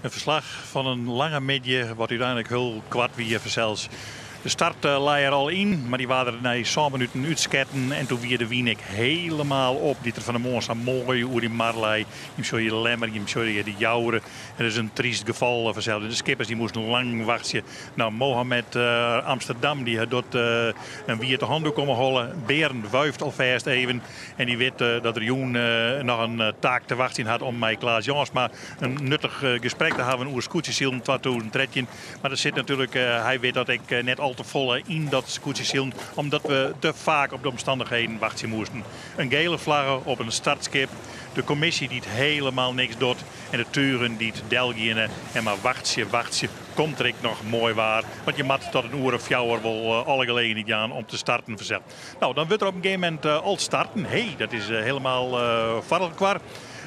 In ferslach fan in lange middei, wat úteinlik hiel koart wie fansels. De start lei er al yn, mar dy waard der nei sân minuten útsketten en toen wie de wyn ek helemaal op, dy't der fan 'e moarn sa moai oer dy mar lei. Jim sjogge de Lemmer, jim sjogge de Joure. It is in tryst gefal fansels. De skippers dy moasten lang wachtsje. Nou, Mohammed Amsterdam dy hat docht in wiete handoek om 'e holle. Berend wuift alfêst even en dy wit dat er jûn noch in taak te wachtsjen hat om mei Klaas Jansma in nuttich gesprek te hawwen oer skûtsjesilen 2013. Mar der sit natuerlik, hy wit dat ek, net al te folle yn dat skûtsjesilen, omdat we te faak op de omstannichheden wachtsje moasten. In gele flagge op in startskip, de kommisje dy't helemaal niks docht en de tugen dy't delgeane en mar wachtsje, wachtsje, komt der ek noch moai waar? Want je moatte tot in oere of fjouwer wol alle gelegenheid jaan om te starten fansels. No, dan wurdt der op in gegeven momint al starten. Hé, dat is helemaal foar elkoar.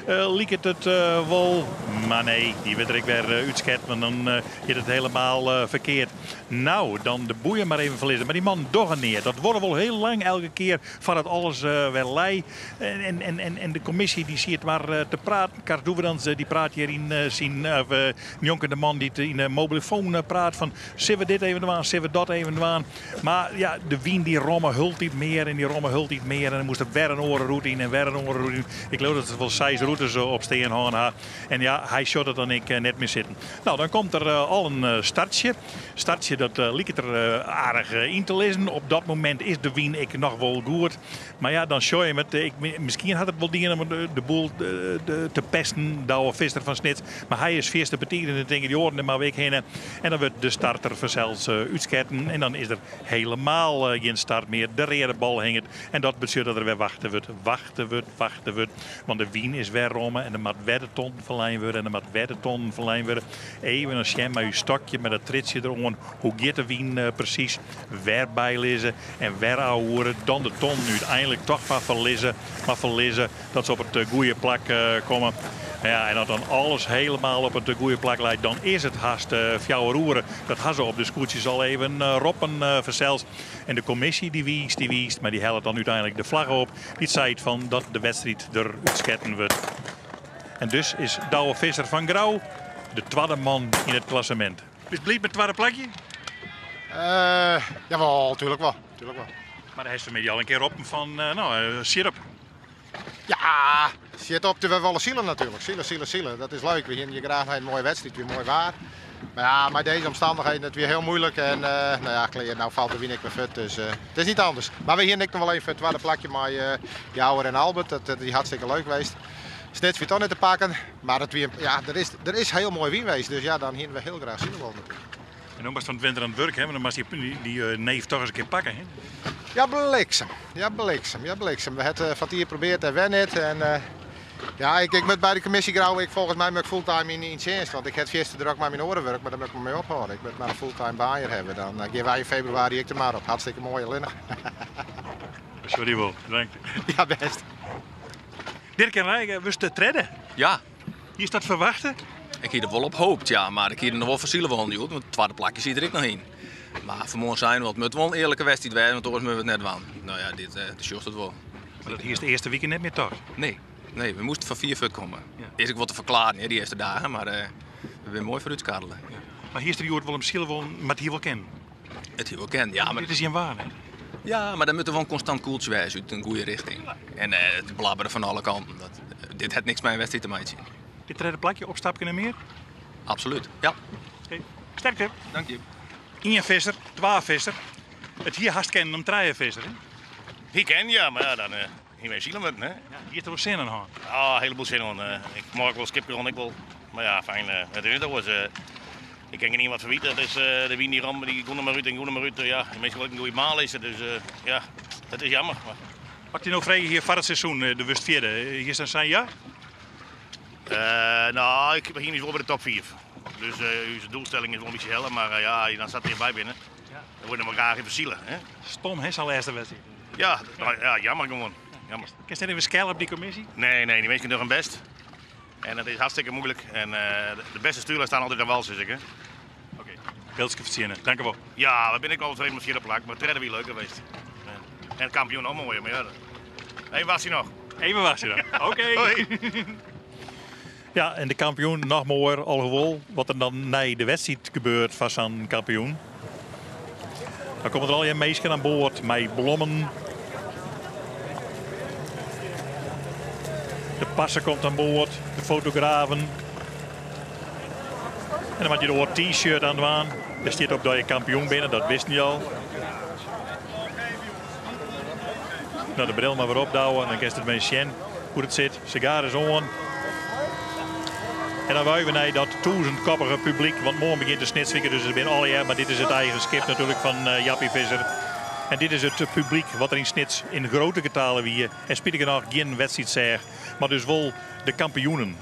Liket it wol. Mar nee, dy wurdt der ek wer útsketten, want dan giet it helemaal ferkeard. No, dan de boeien mar even ferlizze. Mar dy mannen dogge neat. Dat duorre wol hiel lang elke kear foardat alles wer lei. En de kommisje dy siet mar te praten. Karst Doevendans dy praat hjir yn syn, of njonken de man dy't yn de mobilofoon praat fan sille we dit even dwaan, sille we dat even dwaan. Mar ja, de wyn dy romme hieltyd mear en dy romme hieltyd mear en dan moast der wer in oare rûte yn en wer in oare rûte yn. Ik leau dat se wol seis rûtes op stean hân ha. En ja, hy sjocht it dan ek net mear sitten. No, dan komt der al in startsje. Startsje dat liket der aardich yn te lizzen. Op dat momint is de wyn ek noch wol goed. Mar ja, dan sjoch je him it. Miskien hat it wol dien om de boel te pesten, Douwe Visser fan Snits. Mar hy is fierste betiid en dan tinke dy oaren der mar ek hinne. En dan wurdt de starter fansels útsketten en dan is der helemaal gjin start mear. De reade bal hinget en dat betsjut dat der wer wachte wurdt, wachte wurdt, wachte wurdt. Want de wyn is wer romme en der moat wer de tonten ferlein wurde en der moat wer de tonten ferlein wurde. Even dan sjen mei ús stokje, mei dat triedsje deroan, hoe giet de wyn presys. Wer bylizze en wer ôfhoere, dan de tonnen úteinlik toch mar ferlizze, mar ferlizze dat se op it goede plak komme. Ja, en as dan alles helemaal op it goede plak leit, dan is it hast fjouwer oere. Dat ha se op de skûtsjes al even roppen fansels. En de kommisje dy wiist, dy wiist, mar dy hellet dan úteinlik de flagge op dy't seit fan dat de wedstriid der útsketten wurdt. En dus is Douwe Visser fan Grou de twadde man yn it klassemint. Bist bliid mei it twadde plakje? Uh, jawol, tuurlijk wel. Tuurlijk wel. Mar dêr hast fanmiddei al in kear roppen fan, no, sjit op. Ja, sjit op. We wolle sile natuerlik. Sile, sile, sile. Dat is leuk. We hienen hjir graach in moaie wedstriid, wie moai waar. Mar ja, mei dizze omstannichheden, it wie hiel muoilik. En uh, no ja, klear, no falt de wyn ek wer fuort. Dus uh, it is net anders. Mar we hienen ek noch wol even it twadde plakje mei uh, Jouwer en Albert. Dat wie hartstikke leuk west. Snits wie toch net te pakken. Mar it wie, ja, der is, der is hiel moai wyn west. Dus ja, dan hienen we hiel graach sile wollen natuerlik. En no moatst fan 't winter oan it wurk, hè? Want dan moatst dy, dy eh, neef toch ris in kear pakke, hè? Ja, bliksem. Ja, bliksem. Ja, bliksem. We hebben fan 't jier probearre en wer net. En, uh, ja, ik, ik moat by de kommisje Grou, ik, folgens my moat ik fulltime yn, yn tsjinst. Want ik ha fierste drok mei myn oare wurk, mar dêr moat ik mar mei ophâlde. Ik moat mar in fulltime baan hjir hawwe. Dan uh, gean wy yn febrewaris ek de mar op. Hartstikke moai, allinnich. Sorry wol, bedankt. Ja, bêst. Dirk en Rijke, wurdst de tredde? Ja. Hiest dat ferwachte? Ik hie der wol op hoopt, ja, mar ik hie der noch wol foar sile wollen hjoed, want it twadde plakje siet der ek noch yn. Mar fanmoarn seinen we, it moat wol in earlike wedstriid wêze, want oars moatte we it net dwaan. No ja, dit, uh, sjochst it wol. Mar dat hiest de earste wike net mear tocht? Nee, nee, we moasten fan fier fuort komme. Ja. Is ek wol te ferklaren, hè, dy earste dagen, mar uh, we binne moai foarút skarrele. Ja. Mar hiest der hjoed wol om sile wollen, mar it hie wol kinnen? It hie wol kinnen, ja. Mar dit is gjin waar, hè? Ja, mar dan moat der wol in konstant koeltsje wêze út in goede richting. En uh, it blabberen fan alle kanten, dat, dit hat niks mei in wedstriid te meitsjen. Dit tredde plakje, opstapke en mear? Absoluut, ja. Oké, sterkte. Dank je. Ien Visser, twa Visser. It hie hast kinnen om trije Visser, hè? Hie kinnen, ja, mar ja, dan uh, hie wy sile moatten, hè? Ja, hiest der wol sin oan hân? Ja, in heleboel sin oan. Uh, ik mei wol skipke ik wol. Mar ja, fijn, uh, it is net oars. Uh, ik kin gjin wat ferwite. Dat is uh, de wyn dy rom, dy gong der mar út en gong der mar út. Ja, de minsken wolle ek in goede baan lizze, dus uh, ja, dat is jammer. Mar... As ik dy no frege hie foar it seizoen, do wurdst fjirde, hiest dan sein ja? Uh, no, ik hie ús wol by de top 5. Dus uh, ús doelstelling is wol in bytsje helle, mar uh, ja, dan sa't hjirby binne. Ja. Dan wurde we graach even sile. Hè? Stom, hè, sa'n lêste wedstriid. Ja, no, ja, jammer gewoan. Jammer. Kinst net even skelle op dy kommisje? Nee, nee, dy minsken dogge hun bêst. En dat is hartstikke muoilik. En uh, de bêste stuurlju steane altyd oan wal, sis ik. Hè? Oké, okay. Pilske fertsjinne. Dankjewol. Ja, we binne ek al tefreden mei it fjirde plak, mar tredde wie leuker west. En kampioen noch moaier, mar ja. Even wachtsje noch. Even wachtsje dan. Oké. Okay. Ja, en de kampioen noch moaier, alhoewol wat der dan nei de wedstriid gebeurt foar sa'n kampioen. Dan komme der allegear minsken oan board mei blommen. De parse komt oan board, de fotografen. En dan moat je de oar T-shirt aan dwaan. Dêr stiet op dat je kampioen binne, dat wisten je al. Nou, de bril mar wer opdouwe, dan kinst it mear sjen hoe't it sit. Sigaar is oan. En dan wuive nei dat tûzenkoppige publyk, want moarn begjint de Snitswike, dus it binne allegear, mar dit is it eigen skip natuerlik fan eh, Jappie Visser. En dit is it publyk wat der yn Snits yn grutte getalen wie. En spitich genôch gjin wedstriid seach, mar dus wol de kampioenen.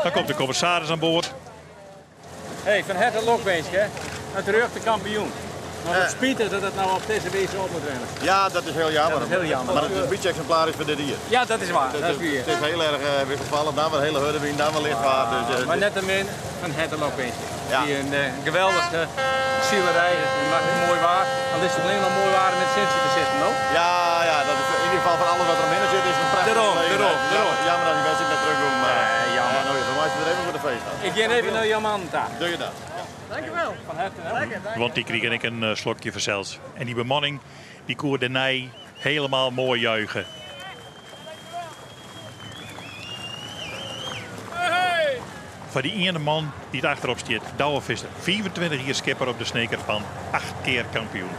Dan komt de kommissaris oan board. Hey, fan herte lokwinsk, hè. In terjochte kampioen. Mar wat spitich dat it no op dizze wize op moat rinne. Ja, dat is hiel jammer. Dat is hiel jammer. Mar it is in bytsje eksimplarysk foar dit jier. Ja, dat is waar. Dat is wier. It is hiel erch eh, wisselfallich, dan wer hiele hurde wyn, dan wer licht waar. Dus, eh, Mar nettemin fan herte lokwinsk. Ja. It wie in eh, geweldige silerij. It moai waar. Dan is it allinne noch moai waar om yn it sintsje te sitten, no? Ja, ja, dat is in ieder geval foar alles wat der omhinne sit, is it in prachtige Derom, gelegenheid. derom, derom. Jammer, jammer dat die wedstrijd net trochgong, mar Nee, jammer. nou, we meitsje der even foar de feest dan. Ik gean even nei jo mannen ta. Doe je dat? Fan herte, hè? Want dy krigen ek in slokje fansels. En dy bemanning dy koe dêrnei hielendal moai juiche. Foar dy iene man dy't achterop stiet, Douwe Visser, 25 jier skipper op de Sneker Pan, acht kear kampioen.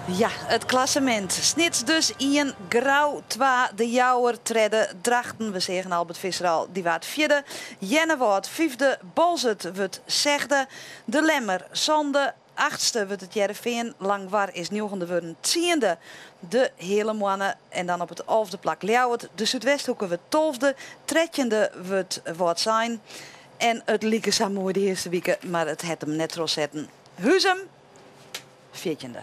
Ja, it klassemint. Snits dus ien, Grou twa, De Jouwer tredde, Drachten, we seagen Albert Visser al, dy waard fjirde, Earnewâld fyfde, Boalsert wurdt sechde, De Lemmer sânde, achtste wurdt it Hearrenfean, Langwar is njoggende wurden, tsiende de Heale Moanne en dan op it alfde plak Ljouwert. De Súdwesthoeke wurdt tolfde, trettjinde wurdt Wâldsein. En it like sa moai de earste wike, mar it hat him net trochsetten. Huzum fjirtjinde.